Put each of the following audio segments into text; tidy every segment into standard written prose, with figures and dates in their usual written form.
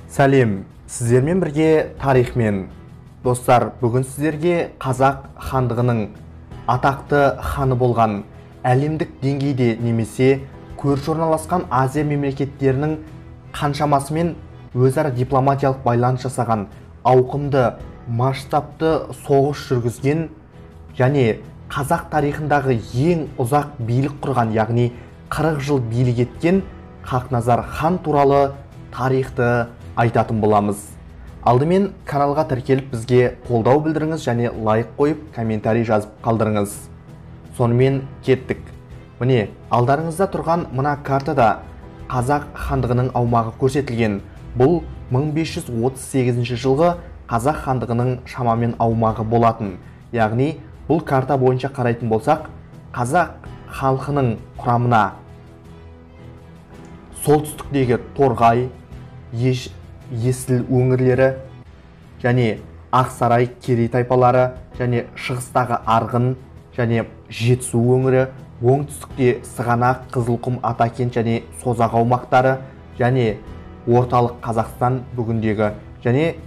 Сәлем, сіздермен бірге тарихмен. Достар, бүгін сіздерге Қазақ хандығының атақты ханы болған, әлемдік деңгейде немесе көрші орналасқан Азия мемлекеттерінің қаншамасымен өзара дипломатиялық байланыс жасаған, ауқымды, масштабты соғыс жүргізген және қазақ тарихындағы ең ұзақ билік құрған, яғни 40 жыл билік еткен Хақназар хан туралы тарихты айтатын боламыз. Алдымен каналға тіркеліп бізге қолдау білдіріңіз және лайк қойып комментарий жазып қалдырыңыз. Сонымен кеттік. Міне, алдарыңызда тұрған мына картада Қазақ хандығының аумағы көрсетілген. Бұл 1538 жылғы Қазақ хандығының шамамен аумағы болатын. Яғни, бұл карта бойынша қарайтын болсақ, қазақ халқының құрамына солтүстіктегі Торғай, Есіл өңірлері және Ақсарай, Керей тайпалары және шығыстағы Арғын және Жетісу өңірі, оңтүстікте Сығанақ, Қызылқұм, Атакент және Созақ аумақтары және орталық Қазақстан бүгіндегі және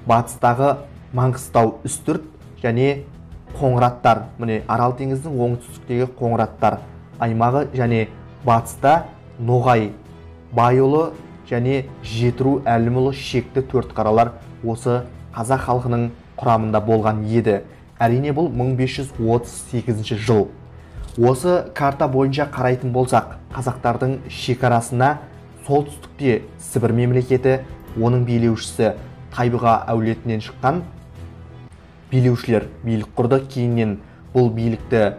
батыстағы Маңғыстау, Үстірт және Қоңыраттар, міне Арал теңізінің оңтүстіктегі Қоңыраттар аймағы және батыста Ноғай, Байұлы және Жетіру, Әлімұлы, Шекті, Төртқаралар осы қазақ халқының құрамында болған еді. Әрине, бұл 1538 жыл. Осы карта бойынша қарайтын болсақ, қазақтардың шекарасына солтүстікте Сібір мемлекеті, оның билеушісі Тайбұға әулетінен шыққан билеушілер билік құрды. Кейіннен бұл билікті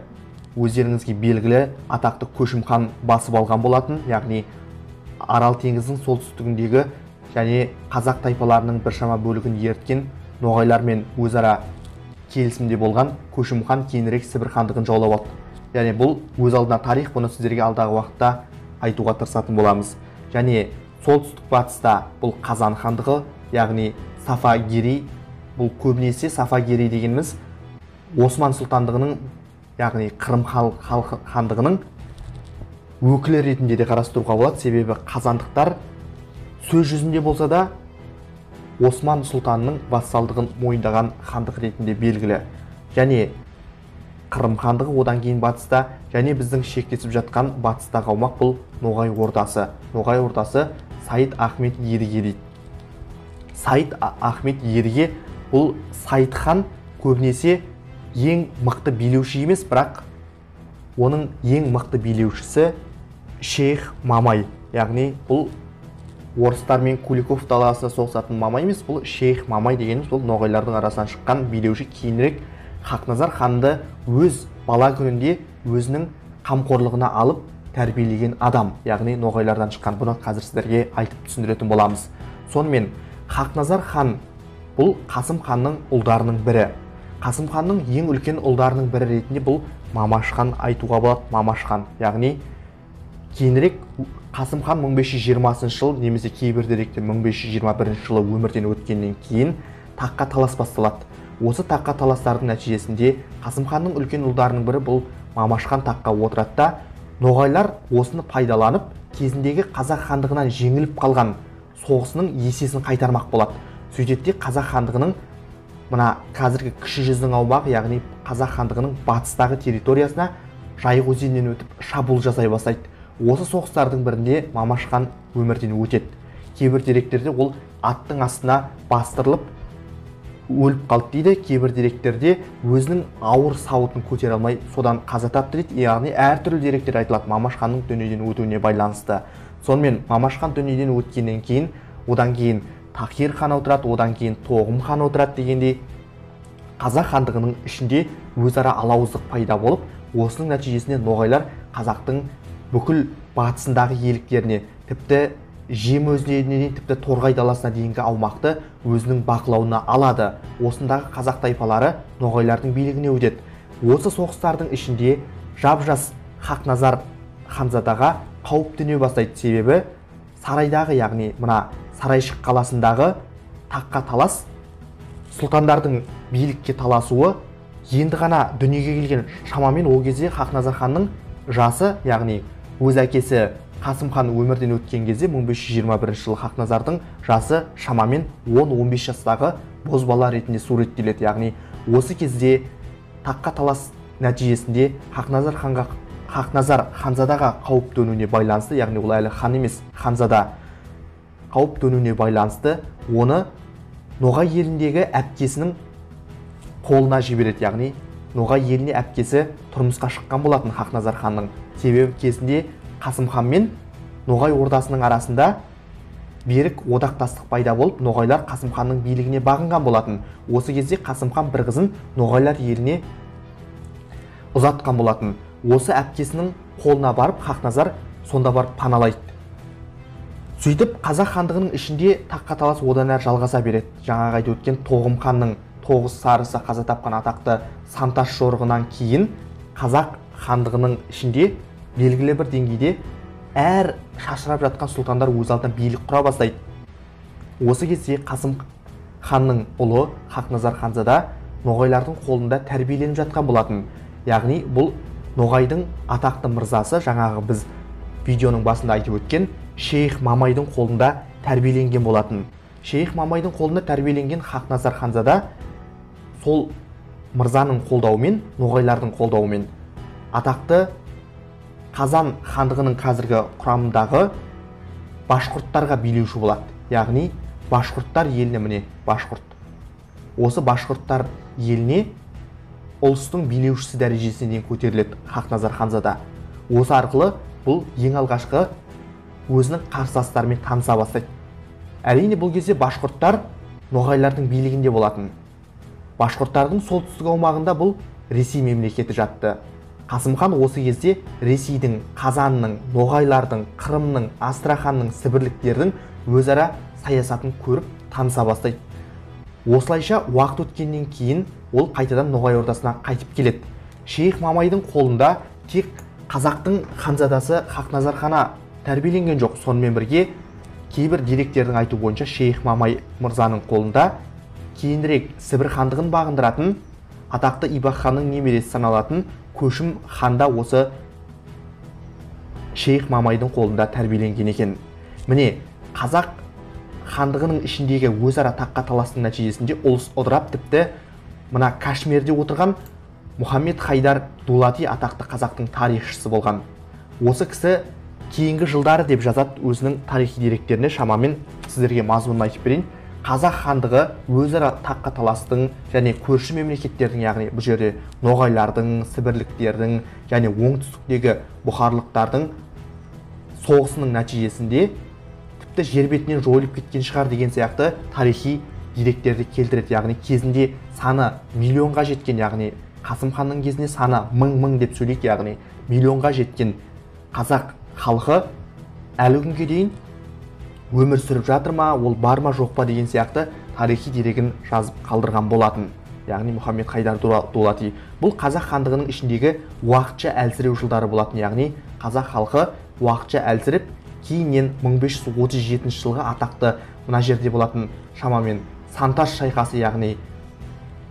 өздеріңізге белгілі атақты Көшім хан басып алған болатын, яғни Арал теңізінің солтүстігіндегі және қазақ тайпаларының біршама бөлігін ерткен ноғайлармен өзара келісімде болған Көшім хан кейінірек Сібір хандығын жаулап алды. Яғни бұл өз алдына тарих, бұны сіздерге алдағы уақытта айтуға тырысатын боламыз. Және солтүстік батыста бұл Қазан хандығы, яғни Сафа Герей. Бұл көбінесе Сафа Герей дегеніміз Осман сұлтандығының, яғни Қырым хандығының өкілі ретінде де қарастыруға болады. Себебі қазандықтар сөз жүзінде болса да Осман сұлтанының вассалдығын мойындаған хандық ретінде белгілі. Және Қырым хандығы одан кейін батыста және біздің шектесіп жатқан батыстағы аумақ бұл Ноғай ордасы. Ноғай ордасы Сайд Ахмет Едіге дейді. Сайд Ахмет Едіге бұл Сайд хан көбінесе ең мықты билеуші емес, бірақ оның ең мықты билеушісі Шейх Мамай. Яғни бұл орыстар мен Куликов даласында соғысатын Мамай емес, бұл Шейх Мамай дегеніміз бұл ноғайлардың арасынан шыққан билеуші. Кейінірек Хақназар ханды өз бала күнінде өзінің қамқорлығына алып тәрбиелеген адам, яғни ноғайлардан шыққан. Бұны қазір сіздерге айтып түсіндіретін боламыз. Сонымен Хақназар хан бұл Қасым ханның ұлдарының бірі. Қасым ханның ең үлкен ұлдарының бірі ретінде бұл Мамаш хан айтуға болады. Мамаш хан, яғни кейінірек Қасым хан 1520 жыл немесе кейбір деректе 1521 жылы өмірден өткеннен кейін таққа талас басталады. Осы таққа таластардың нәтижесінде Қасым ханның үлкен ұлдарының бірі бұл Мамаш хан таққа отырады да, ноғайлар осыны пайдаланып кезіндегі қазақ хандығынан жеңіліп қалған соғысының есесін қайтармақ болады. Сөйтеді де қазақ хандығының мына қазіргі кіші жүздің аумағы, яғни қазақ хандығының батыстағы территориясына Жайық өзенінен өтіп шабуыл жасай бастайды. Осы соғыстардың бірінде Мамаш хан өмірден өтеді. Кейбір деректерде ол аттың астына бастырылып өліп қалды дейді, кейбір деректерде өзінің ауыр сауытын көтере алмай содан қаза тапты дейді. Яғни әртүрлі деректер айтылады Мамаш ханның дүниеден өтуіне байланысты. Сонымен Мамаш хан дүниеден өткеннен кейін одан кейін Тахир хан отырады, одан кейін Тоғым хан отырады дегендей қазақ хандығының ішінде өзара алауыздық пайда болып, осының нәтижесінде ноғайлар қазақтың бүкіл батысындағы иеліктеріне, тіпті Жем өзеніне дейін, тіпті Торғай даласына дейінгі аумақты өзінің бақылауына алады. Осындағы қазақ тайпалары ноғайлардың билігіне өтеді. Осы соғыстардың ішінде жап-жас Хақназар ханзадаға қауіп төне бастайды. Себебі сарайдағы, яғни мына Сарайшық қаласындағы таққа талас, сұлтандардың билікке таласуы енді ғана дүниеге келген шамамен ол кезде Хақназар ханның жасы, яғни өз әкесі Қасым хан өмірден өткен кезде 1521 жылы Хақназардың жасы шамамен 10-15 жастағы бозбала ретінде суреттеледі. Яғни осы кезде таққа талас нәтижесінде Хақназар ханзадаға қауіп төнуіне байланысты, яғни ол әлі хан емес, ханзада, қауіп төнуіне байланысты оны Ноғай еліндегі әпкесінің қолына жібереді. Яғни Ноғай еліне әпкесі тұрмысқа шыққан болатын Хақназар ханның. Себебі кезінде Қасым хан мен Ноғай ордасының арасында берік одақтастық пайда болып, Ноғайлар Қасым ханның билігіне бағынған болатын. Осы кезде Қасым хан бір қызын Ноғайлар еліне ұзатқан болатын. Осы әпкесінің қолына барып Хақназар сонда барып паналайды. Сөйтіп қазақ хандығының ішінде таққа талас одан әрі жалғаса береді. Жаңағы айтып өткен Тоғым ханның 9 сарысы қаза тапқан атақты Санташ жорығынан кейін қазақ хандығының ішінде белгілі бір деңгейде әр шашырап жатқан сұлтандар өз алдына билік құра бастайды. Осы кезде Қасым ханның ұлы Хақназар ханзада ноғайлардың қолында тәрбиеленіп жатқан болатын. Яғни бұл ноғайдың атақты мырзасы, жаңағы біз видеоның басында айтып өткен Шейх Мамайдың қолында тәрбиеленген болатын. Шейх Мамайдың қолында тәрбиеленген Хақназар ханзада сол мырзаның қолдауымен, ноғайлардың қолдауымен атақты Қазан хандығының қазіргі құрамындағы башқұрттарға билеуші болады. Яғни башқұрттар еліне, міне башқұрт. Осы башқұрттар еліне ұлыстың билеушісі дәрежесіне дейін көтеріледі Хақназар ханзада. Осы арқылы бұл ең алғашқы өзінің қарсыластарымен таныса бастайды. Әрине бұл кезде башқұрттар ноғайлардың билігінде болатын. Башқұрттардың солтүстік аумағында бұл Ресей мемлекеті жатты. Қасым хан осы кезде Ресейдің, Қазанның, Ноғайлардың, Қырымның, Астраханның, Сібірліктердің өзара саясатын көріп таныса бастайды. Осылайша уақыт өткеннен кейін ол қайтадан Ноғай ордасына қайтып келеді. Шейх Мамайдың қолында тек қазақтың ханзадасы Хақназар хана тәрбиеленген жоқ. Сонымен бірге кейбір деректердің айтуы бойынша Шейх Мамай мырзаның қолында кейінірек Сібір хандығын бағындыратын атақты Ибақ ханның немересі саналатын Көшім ханда осы Шейх Мамайдың қолында тәрбиеленген екен. Міне, қазақ хандығының ішіндегі өзара таққа таластың нәтижесінде ұлыс ыдырап, тіпті мына Кашмирде отырған Мұхаммед Хайдар Дулати атақты қазақтың тарихшысы болған. Осы кісі кейінгі жылдары деп жазады өзінің тарихи деректеріне, шамамен сіздерге мазмұнын айтып берейін. Қазақ хандығы өзара таққа таластың және көрші мемлекеттердің, яғни бұл жерде ноғайлардың, сібірліктердің және оңтүстіктегі бұхарлықтардың соғысының нәтижесінде тіпті жер бетінен жойылып кеткен шығар деген сияқты тарихи деректерді келтіреді. Яғни кезінде саны миллионға жеткен, яғни Қасым ханның кезінде саны мың-мың деп сөйлейді, яғни миллионға жеткен қазақ халқы әлі күнге дейін өмір сүріп жатыр ма, ол бар ма жоқ па деген сияқты тарихи дерегін жазып қалдырған болатын. Яғни Мұхаммед Хайдар Дулати. Бұл қазақ хандығының ішіндегі уақытша әлсіреу жылдары болатын. Яғни қазақ халқы уақытша әлсіреп, кейіннен 1537 жылғы атақты мына жерде болатын шамамен Санташ шайқасы, яғни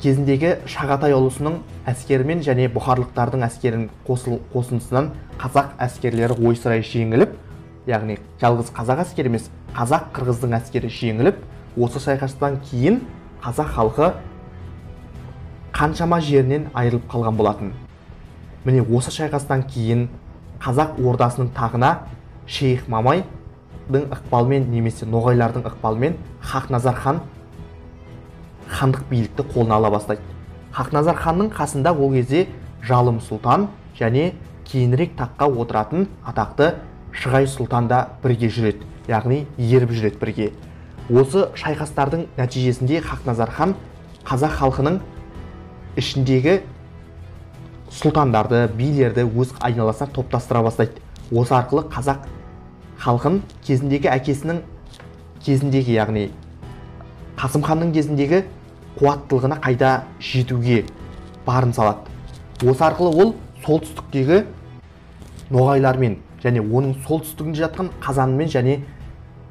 кезіндегі Шағатай ұлысының әскерімен және бұхарлықтардың әскерінің қосындысынан қазақ әскерлері ойсырай жеңіліп, яғни жалғыз қазақ әскері емес, қазақ қырғыздың әскері жеңіліп, осы шайқастан кейін қазақ халқы қаншама жерінен айырылып қалған болатын. Міне осы шайқастан кейін қазақ ордасының тағына Шейх Мамайдың ықпалымен немесе ноғайлардың ықпалымен Хақназар хан хандық билікті қолына ала бастайды. Хақназар ханның қасында ол кезде Жалым сұлтан және кейінірек таққа отыратын атақты Шығай сұлтан да бірге жүреді, яғни еріп жүреді бірге. Осы шайқастардың нәтижесінде Хақназар хан қазақ халқының ішіндегі сұлтандарды, билерді өз айналасына топтастыра бастайды. Осы арқылы қазақ халқын кезіндегі әкесінің кезіндегі, яғни Қасым ханның кезіндегі қуаттылығына қайта жетуге барын салады. Осы арқылы ол солтүстіктегі ноғайлармен және оның солтүстігінде жатқан Қазанмен және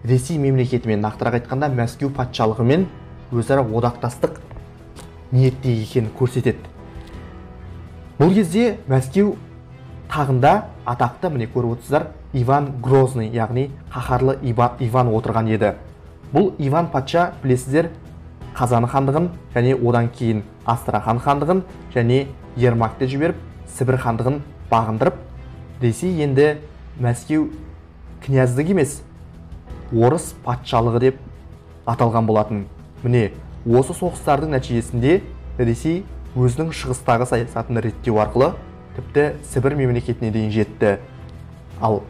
Ресей мемлекетімен, нақтырақ айтқанда Мәскеу патшалығымен өзара одақтастық ниетте екенін көрсетеді. Бұл кезде Мәскеу тағында атақты, міне көріп отырсыздар, Иван Грозный, яғни қаһарлы Иван отырған еді. Бұл Иван патша, білесіздер, Қазан хандығын және одан кейін Астрахан хандығын және Ермакты жіберіп, Сібір хандығын бағындырып, Ресей енді Мәскеу князьдігі емес, орыс патшалығы деп аталған болатын. Міне, осы соғыстардың нәтижесінде Ресей өзінің шығыстағы саясатын реттеу арқылы тіпті Сібір мемлекетіне дейін жетті. Ал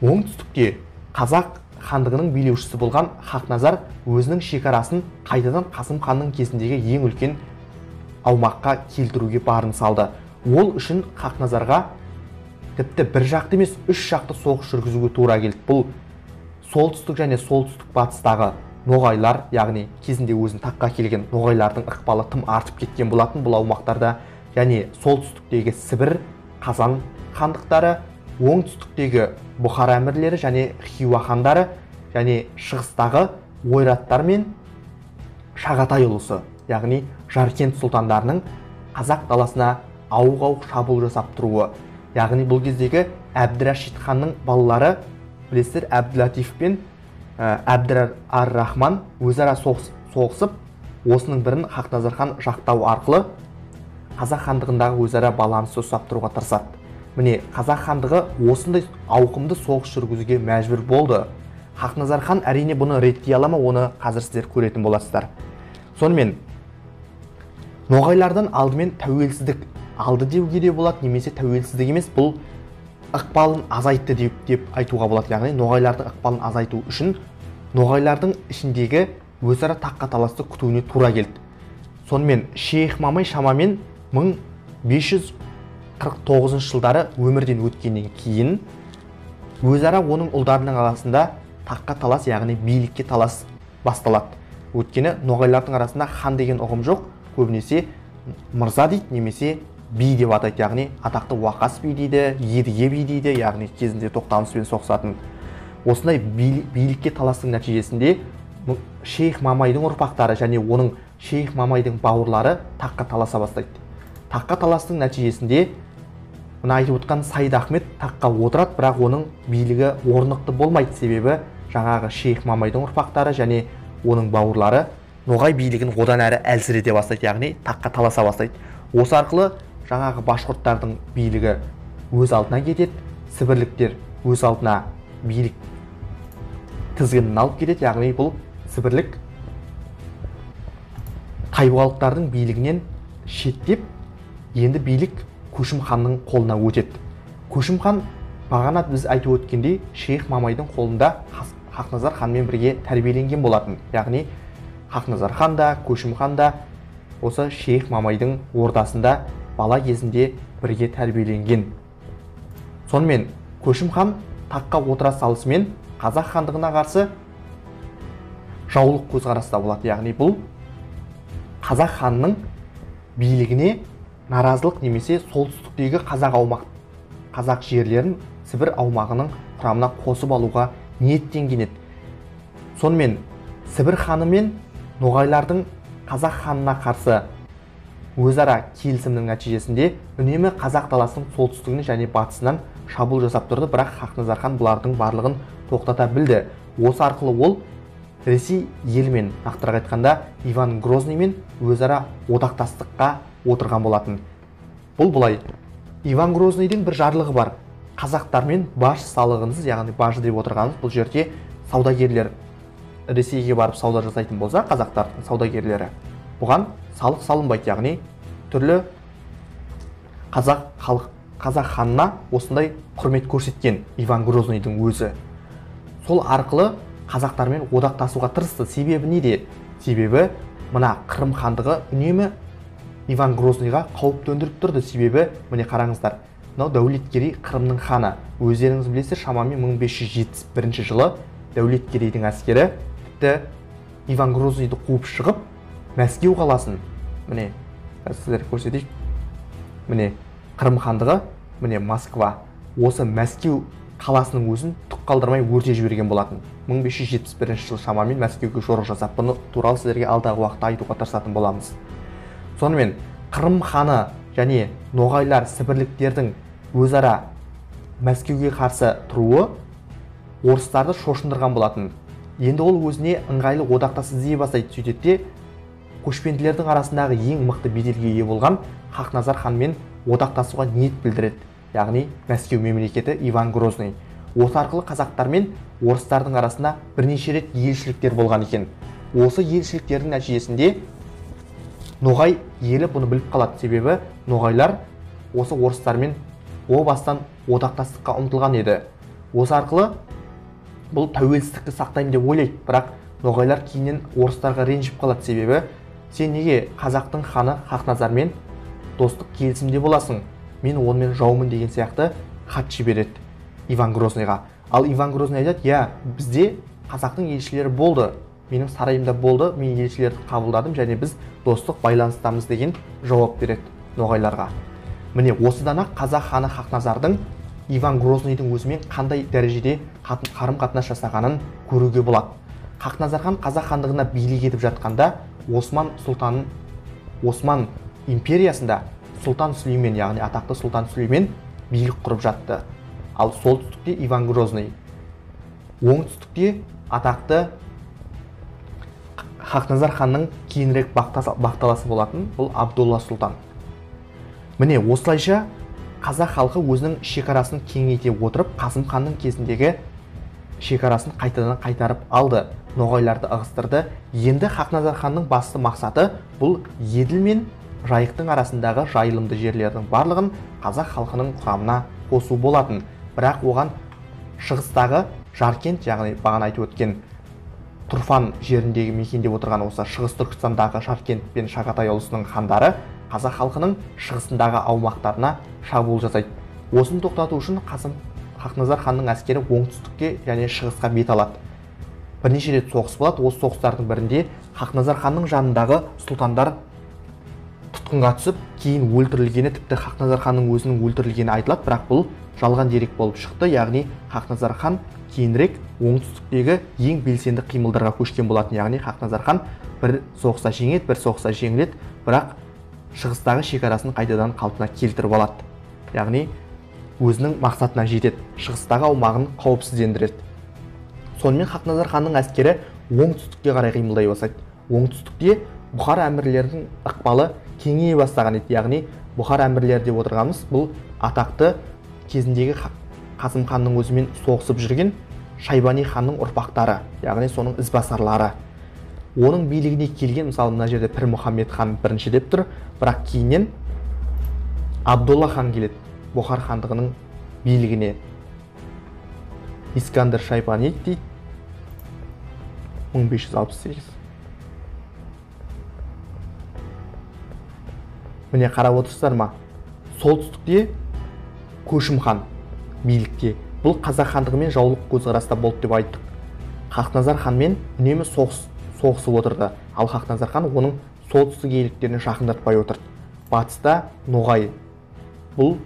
оңтүстікте қазақ хандығының билеушісі болған Хақназар өзінің шекарасын қайтадан Қасым ханның кезіндегі ең үлкен аумаққа келтіруге барын салды. Ол үшін Хақназарға тіпті бір жақты емес, үш жақты соғыс жүргізуге тура келді. Бұл солтүстік және солтүстік батыстағы ноғайлар, яғни кезінде өзін таққа келген ноғайлардың ықпалы тым артып кеткен болатын бұл аумақтарда, және солтүстіктегі Сібір, Қазан хандықтары, оңтүстіктегі Бұхара әмірлері және Хиуа хандары, және шығыстағы ойраттар мен Шағатай ұлысы, яғни Жаркент сұлтандарының қазақ даласына ауық-ауық шабуыл жасап тұруы. Яғни бұл кездегі Әбдірашид ханның балалары, білесіздер, Әбділатиф пен Әбдір-ар-Рахман өзара соғысып, осының бірін Хақназар хан жақтау арқылы қазақ хандығындағы өзара баланысты ұстап тұруға тырысады. Міне, қазақ хандығы осындай ауқымды соғыс жүргізуге мәжбүр болды. Хақназар хан әрине бұны реттей ала ма, оны қазір сіздер көретін боласыздар. Сонымен, ноғайлардан алдымен тәуелсіздік алды деуге де болады, немесе тәуелсіздік емес, бұл ықпалын азайтты деп айтуға болады. Яғни ноғайлардың ықпалын азайту үшін ноғайлардың ішіндегі өзара таққа таласты күтуіне тура келді. Сонымен, Шейх Мамай шамамен 1549 жылдары өмірден өткеннен кейін өзара оның ұлдарының арасында таққа талас, яғни билікке талас басталады. Өйткені ноғайлардың арасында хан деген ұғым жоқ, көбінесе мырза дейді немесе би деп атайды, яғни атақты Уақас би дейді, Едіге би дейді, яғни кезінде Тоқтамыспен соғысатын. Осындай билікке таластың нәтижесінде Шейх Мамайдың ұрпақтары және оның Шейх Мамайдың бауырлары таққа таласа бастайды. Таққа таластың нәтижесінде мына айтып отқан Сайд Ахмет таққа отырады, бірақ оның билігі орнықты болмайды. Себебі жаңағы Шейх Мамайдың ұрпақтары және оның бауырлары ноғай билігін одан әрі әлсірете бастайды, яғни таққа таласа бастайды. Осы арқылы жаңағы башқұрттардың билігі өз алдына кетеді, сібірліктер өз алдына билік тізгінін алып кетеді, яғни бұл сібірлік тайбуалықтардың билігінен шеттеп, енді билік Көшім ханның қолына өтеді. Көшім хан бағана біз айтып өткендей Шейх Мамайдың қолында Хақназар ханмен бірге тәрбиеленген болатын. Яғни Хақназар хан да, Көшім хан да осы Шейх Мамайдың ордасында бала кезінде бірге тәрбиеленген. Сонымен Көшім хан таққа отыра салысымен қазақ хандығына қарсы жаулық көзқараста болады. Яғни бұл қазақ ханының билігіне наразылық немесе солтүстіктегі қазақ жерлерін Сібір аумағының құрамына қосып алуға ниеттенген еді. Сонымен Сібір ханы мен ноғайлардың қазақ ханына қарсы өзара келісімнің нәтижесінде үнемі қазақ даласының солтүстігінен және батысынан шабуыл жасап тұрды, бірақ Хақназар хан бұлардың барлығын тоқтата білді. Осы арқылы ол Ресей елімен, нақтырақ айтқанда Иван Грозныймен өзара одақтастыққа отырған болатын. Бұл былай, Иван Грозныйдың бір жарлығы бар. Қазақтармен баж салығынсыз, яғни баж деп отырғанымыз бұл жерде саудагерлер Ресейге барып сауда жасайтын болса, қазақтардың саудагерлері бұған салық салынбайды, яғни түрлі қазақ ханына осындай құрмет көрсеткен Иван Грозныйдың өзі. Сол арқылы қазақтармен одақтасуға тырысты. Себебі неде? Себебі мына Қырым хандығы үнемі Иван Грозныйға қауіп төндіріп тұрды. Себебі міне қараңыздар, мынау Дәулеткерей Қырымның ханы. Өздеріңіз білесіздер, шамамен 1571 жылы Дәулеткерейдің әскері тіпті Иван Грозныйды қуып шығып, Мәскеу қаласын, міне сіздер көрсетейік, міне Қырым хандығы, міне Москва, осы Мәскеу қаласының өзін түк қалдырмай өртеп жіберген болатын. 1571 жыл шамамен Мәскеуге жорық жасап, бұны туралы сіздерге алдағы уақытта айтуға тырысатын боламыз. Сонымен Қырым ханы және ноғайлар сібірліктердің өзара Мәскеуге қарсы тұруы орыстарды шошындырған болатын. Енді ол өзіне ыңғайлы одақтас іздей бастайды. Сөйтеді де көшпенділердің арасындағы ең мықты беделге ие болған Хақназар ханмен одақтасуға ниет білдіреді, яғни Мәскеу мемлекеті Иван Грозный. Осы арқылы қазақтар мен орыстардың арасында бірнеше рет елшіліктер болған екен. Осы елшіліктердің нәтижесінде Ноғай елі бұны біліп қалады, себебі ноғайлар осы орыстармен о бастан одақтастыққа ұмтылған еді. Осы арқылы бұл тәуелсіздікті сақтаймын деп ойлайды, бірақ ноғайлар кейіннен орыстарға ренжіп қалады, себебі сен неге қазақтың ханы Хақназармен достық келісімде боласың, мен онымен жаумын деген сияқты хат жібереді Иван Грозныйға. Ал Иван Грозный айтады, иә, бізде қазақтың елшілері болды, менің сарайымда болды, мен елшілерді қабылдадым және біз достық байланыстамыз деген жауап береді ноғайларға. Міне осыдан-ақ қазақ ханы Хақназардың Иван Грозныйдың өзімен қандай дәрежеде қарым-қатынас жасағанын көруге болады. Хақназар хан қазақ хандығына билік етіп жатқанда Осман империясында Сұлтан Сүлеймен, яғни атақты Сұлтан Сүлеймен билік құрып жатты. Ал солтүстікте Иван Грозный, оңтүстікте атақты Хақназар ханның кейінірек бақталасы болатын бұл Абдулла сұлтан. Міне осылайша қазақ халқы өзінің шекарасын кеңейте отырып, Қасым ханның кезіндегі шекарасын қайтадан қайтарып алды, ноғайларды ығыстырды. Енді Хақназар ханның басты мақсаты бұл Еділ мен Жайықтың арасындағы жайылымды жерлердің барлығын қазақ халқының құрамына қосу болатын. Бірақ оған шығыстағы Жаркент, яғни бағана айтып өткен Тұрфан жеріндегі мекендеп отырған осы Шығыс Түркістандағы Жаркент пен Шағатай ұлысының хандары қазақ халқының шығысындағы аумақтарына шабуыл жасайды. Осыны тоқтату үшін Қасым Хақназар ханның әскері оңтүстікке және шығысқа бет алады. Бірнеше рет соғыс болады. Осы соғыстардың бірінде Хақназар ханның жанындағы сұлтандар тұтқынға түсіп, кейін өлтірілгені, тіпті Хақназар ханның өзінің өлтірілгені айтылады, бірақ бұл жалған дерек болып шықты. Яғни Хақназар хан кейінірек оңтүстіктегі ең белсенді қимылдарға көшкен болатын. Яғни Хақназар хан бір соғыста жеңеді, бір соғыста жеңіледі, бірақ шығыстағы шекарасын қайтадан қалпына келтіріп алады. Яғни өзінің мақсатына жетеді, шығыстағы аумағын қауіпсіздендіреді. Сонымен Хақназар ханның әскері оңтүстікке қарай қимылдай бастайды. Оңтүстікте Бұхар әмірлерінің ықпалы кеңейе бастаған еді. Яғни Бұхар әмірлері деп отырғанымыз бұл атақты кезіндегі Қасым ханның өзімен соғысып жүрген Шайбани ханның ұрпақтары, яғни соның ізбасарлары. Оның билігіне келген, мысалы мына жерде Пір Мұхаммед хан бірінші деп тұр, бірақ кейіннен Абдулла хан келеді Бұхар хандығының билігіне. Искандер Шайбани дейді 1568. Міне қарап отырсыздар ма? Солтүстікте Көшім хан билікте. Бұл қазақ хандығымен жаулық көзқараста болды деп айттық. Хақназар ханмен үнемі соғысып отырды. Ал Хақназар хан оның солтүстік иеліктеріне жақындатпай отырды. Батыста Ноғай, бұл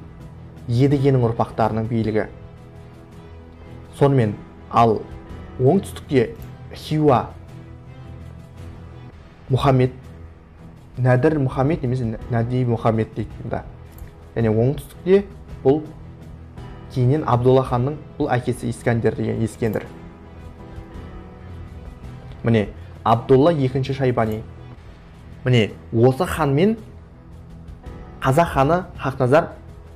Едігенің ұрпақтарының билігі. Сонымен, ал оңтүстікте Хиуа Мұхаммед, Нәдір Мұхаммед немесе Нәди Мұхаммед дейді да. Және оңтүстікте бұл кейіннен Абдулла ханның бұл әкесі Искандер деген Ескендір. Міне Абдулла екінші Шайбани. Міне осы ханмен қазақ ханы Хақназар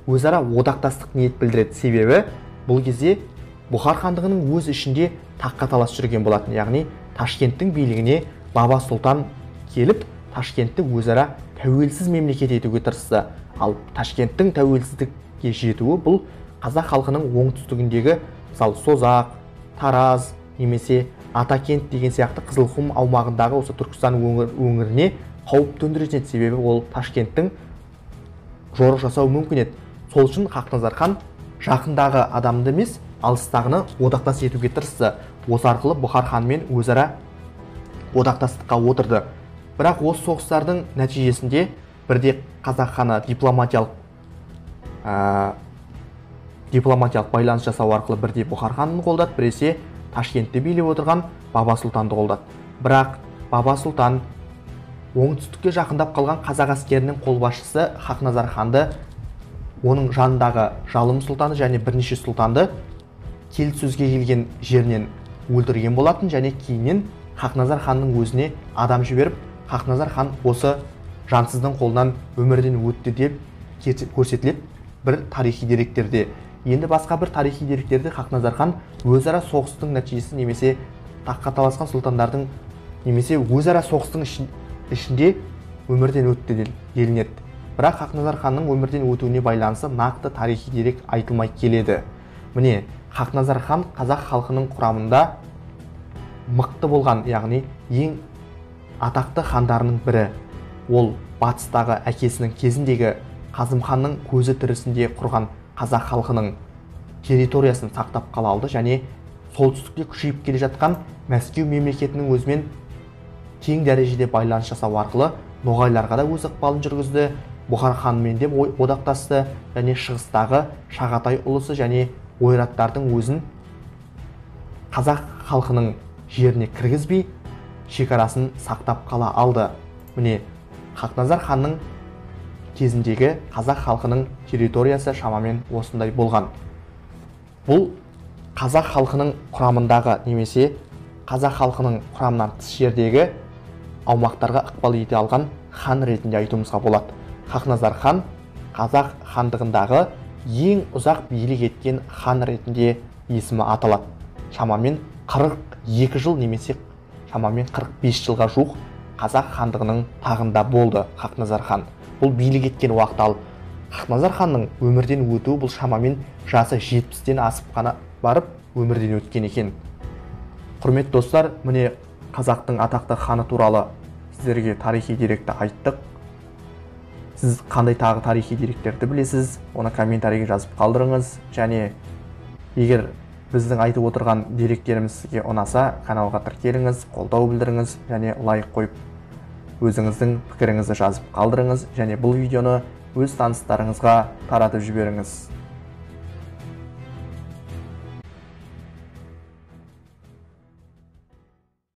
өзара одақтастық ниет білдіреді. Себебі бұл кезде Бұхар хандығының өз ішінде таққа талас жүрген болатын. Яғни Ташкенттің билігіне Баба Сұлтан келіп, Ташкентті өзара тәуелсіз мемлекет етуге тырысты. Ал Ташкенттің тәуелсіздікке жетуі бұл қазақ халқының оңтүстігіндегі, мысалы Созақ, Тараз немесе Атакент деген сияқты Қызылқұм аумағындағы осы Түркістан өңіріне қауіп төндіретін еді. Себебі ол Ташкенттің жорық жасауы мүмкін еді. Сол үшін Хақназар хан жақындағы адамды емес, алыстағыны одақтас етуге тырысты. Осы арқылы Бұхар ханмен өзара одақтастыққа отырды. Бірақ осы соғыстардың нәтижесінде бірде қазақ ханы дипломатиялық байланыс жасау арқылы бірде Бұхар ханын қолдады, біресе Ташкентте билеп отырған Баба Сұлтанды қолдады. Бірақ Баба Сұлтан оңтүстікке жақындап қалған қазақ әскерінің қолбасшысы Хақназар ханды, оның жанындағы Жалым сұлтаны және бірнеше сұлтанды Келіссөзге келген жерінен өлтірген болатын және кейіннен Хақназар ханның өзіне адам жіберіп, Хақназар хан осы жансыздың қолынан өмірден өтті деп көрсетіледі бір тарихи деректерде. Енді басқа бір тарихи деректерде Хақназар хан өзара соғыстың нәтижесі немесе таққа таласқан сұлтандардың немесе өзара соғыстың ішінде өмірден өтті делінеді. Бірақ Хақназар ханның өмірден өтуіне байланысты нақты тарихи дерек айтылмай келеді. Міне, Хақназар хан қазақ халқының құрамында мықты болған, яғни ең атақты хандарының бірі. Ол батыстағы әкесінің кезіндегі Қасым ханның көзі тірісінде құрған қазақ халқының территориясын сақтап қала алды және солтүстікте күшейіп келе жатқан Мәскеу мемлекетінің өзімен тең дәрежеде байланыс жасау арқылы ноғайларға да өз ықпалын жүргізді, Бұхар ханымен де одақтасты және шығыстағы Шағатай ұлысы және ойраттардың өзін қазақ халқының жеріне кіргізбей шекарасын сақтап қала алды. Міне, Хақназар ханның кезіндегі қазақ халқының территориясы шамамен осындай болған. Бұл қазақ халқының құрамындағы немесе қазақ халқының құрамынан тыс жердегі аумақтарға ықпал ете алған хан ретінде айтуымызға болады. Хақназар хан қазақ хандығындағы ең ұзақ билік еткен хан ретінде есімі аталады. Шамамен 42 жыл немесе шамамен 45 жылға жуық қазақ хандығының тағында болды Хақназар хан. Бұл билік еткен уақыт. Ал Хақназар ханның өмірден өтуі бұл шамамен жасы 70-тен асып қана барып өмірден өткен екен. Құрметті достар, міне қазақтың атақты ханы туралы сіздерге тарихи деректі айттық. Сіз қандай тағы тарихи деректерді білесіз, оны комментарийге жазып қалдырыңыз. Және егер біздің айтып отырған деректеріміз сізге ұнаса, каналға тіркеліңіз, қолдау білдіріңіз және лайк қойып өзіңіздің пікіріңізді жазып қалдырыңыз және бұл видеоны өз таныстарыңызға таратып жіберіңіз.